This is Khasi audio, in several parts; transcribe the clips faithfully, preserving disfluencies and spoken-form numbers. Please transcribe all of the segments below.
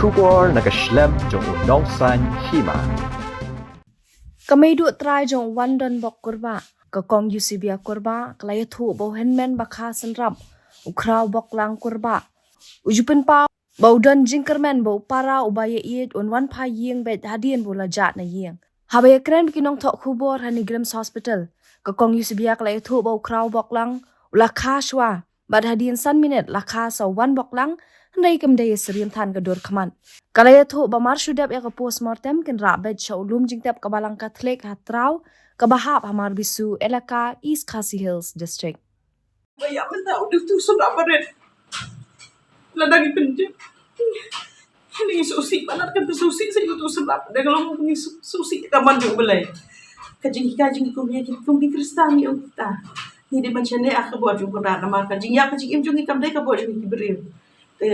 Khubor na ka shlem jong u nongsan hima. Ka mei duh trai jong u Wandon Bok Kurbah, ka Kong Eusebia Kurbah, ka la ïathuh ba u hynmen ba kha synrap, u Khraw Bok Lang Kurbah, u ju pynpaw ba u don jingkyrmen ba u para uba ïaieit un wan phai ïing beit hadien ba u la jah na ïing. Haba ïakren bad ki nongthoh khubor ha New Grim's Hospital, ka Kong Eusebia ka la ïathuh ba u Khraw Bok Lang u la kha shuwa, bad hadien san minit la kha sa u Wan Bok Lang, hynrei kam dei ïasyriem than ka dur khmat. Ka la ïathuh ba mar shu dep ïa ka postmortem kin rah beit sha u lum jingtep ka Balang Katholik ha Traw, kaba hap ha Marbisu, Elaka, East Khasi Hills District. Ba ïa mynta u dei tu sngap barit. Lada ngi pynjah, ngi sngewsih, ba lada kan sngewsih, sngewsih tu sngap. Dang long ngi sngewsih ka mon jong U Blei. Ka jinghikai jong ngi kum ïa ki, kum ki Khristan ngi ong kita, ngi dei ban shaniah ha ka bor jong U Kynrad namar ka jingïap ka jingim jong ngi kam dei ka bor jong ngi ki briew. Te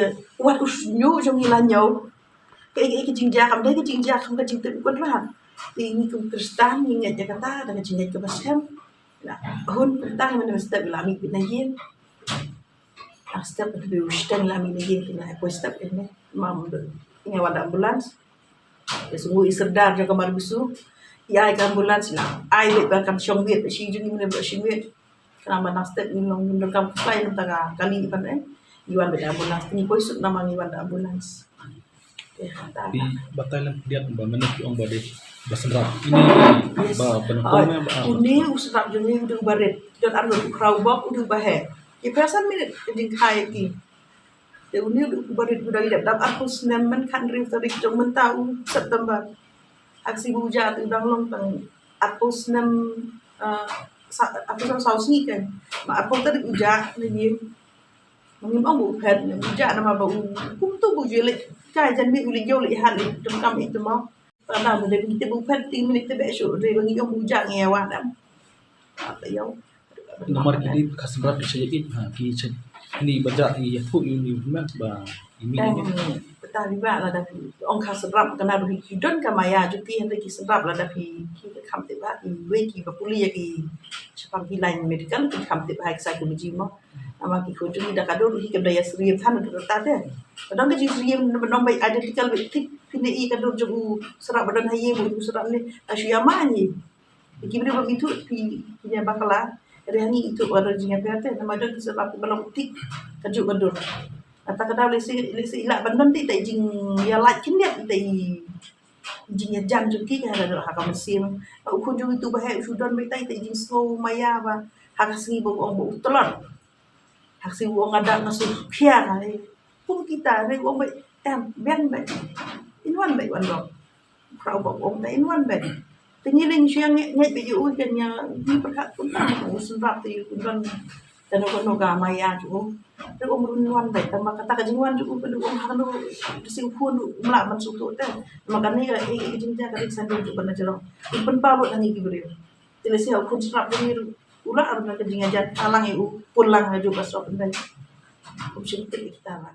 wat u shñiuh jong ngi la ñiew. Ka, ka, ka jingjia kam dei ka jingjia kum ka jingtip U Kynrad. Te ngi kum Khristan ngi ngeit ïa kata da ka jingngeit kaba skhem. Hun kynta ngi mane step ïa la mih beit na ïing. Step tu bi u stem la mih na ïing, kine poi step ine. Mam de ngi wan da ambulance. Ïa sngewbha i sordar jong ka Marbisu, ïa ai ka ambulance la ai beit ba kan shong wit, shi jong ngi mane ba shong wit. Kane ba na step ngi long ngi long kam fly nang ta ka kali ban eh. Ngi wan beit da ambulance, ngi poi suk namar ngi wan da ambulance. Ïa, ta. Phi batai lem khyndiat ba mynne phi ong ba dei ba synrap. Ine ba ba nang ba. Une u synrap jong ngi u dei uba rit. Don arngut u Khraw Bok u dei uba heh. Ki phew san minit ka jingkhia ki. Te une u dei uba rit, u dang ïadap dap arphew snem, man khathynriew tarik jong mynta u September. Ha ka sngi ba u jah te u dang long tang arphew snem, eh, sa, arphew snem saw sngi kan. Ma arphew tarik u jah ne ïing. Ma ngim ong ba u phet, u jah namar ba u kumtu ba u ju leit kai jan miet, u leit ïew leit hat leit donkam ïeit te mo. Tang da ba dei ba ngi tip ba u phet, te ngi leit tip ba shu dei ba ngi ong ba u jah ngi ïa wad em. Ba ïew. Namar ki dei ka synrap ki sha ïeit ha ki sha ni ba jah ngi ïathuh ïa u ni ba i mi ni. Em, kata biba lada phi ong ka synrap, kane ruh ki don ka maya jong ki, hynrei ki synrap lada phi, ki kham tip ba iwei kiba pule ïa ki shaphang ki line medical ki kham tip ha ki psychology mo. Namar ki khun jong ngi da ka dur hi kam da ïasyriem than da kata te. Ka don ka jingsyriem ba nong ba identical ba thik, phi ne i ka dur jong u synrap ba don ha ïing bad u synrap ne, ka shu ïa ma ngi. Ki briew ba ithuh phi, phi ïa bakla. Hynrei hangne ithuh ba don jingïapher te, namar don ki synrap ba long thik kajuh ka dur. Kata ka daw lehse, lehse i lah ban don te, te jingïalait khyndiat te i jingïajan jong ki ha ka, ha ka mynsiem. U khun jong itu ba heh u shu don beit te, te jingsngew maya ba ha ka sngi ba u ong ba u tlot. Ha ka sngi u ong nga da nga shu khia nga, eh. Kum kita, hynrei u ong beit em, biang beit. In wan beit wan dong. Khraw ba u ong te in wan beit. Te ngi leng shu ïa ngeit, ngeit beit ïa u kan ïa ngi pyrkhat kumta u synrap te u don kano kano ka maya jong u. Te u ong ruh in wan beit, tang ba kata ka jingwan jong u ka dei u ong ha kano ka sngi u khun u mlah ban sngewthuh te. Namar kane ka, eh, eh, ka jingjia ka dei ka sandei jong u ban na jrong. U pynpaw lut ha ngi ki briew. Te lehse ha u khun synrap jong ngi ruh u lah ruh na ka jingïajan, khalang ïa u pun lang ha ju ka sop ndai. Kum shim te kita ba.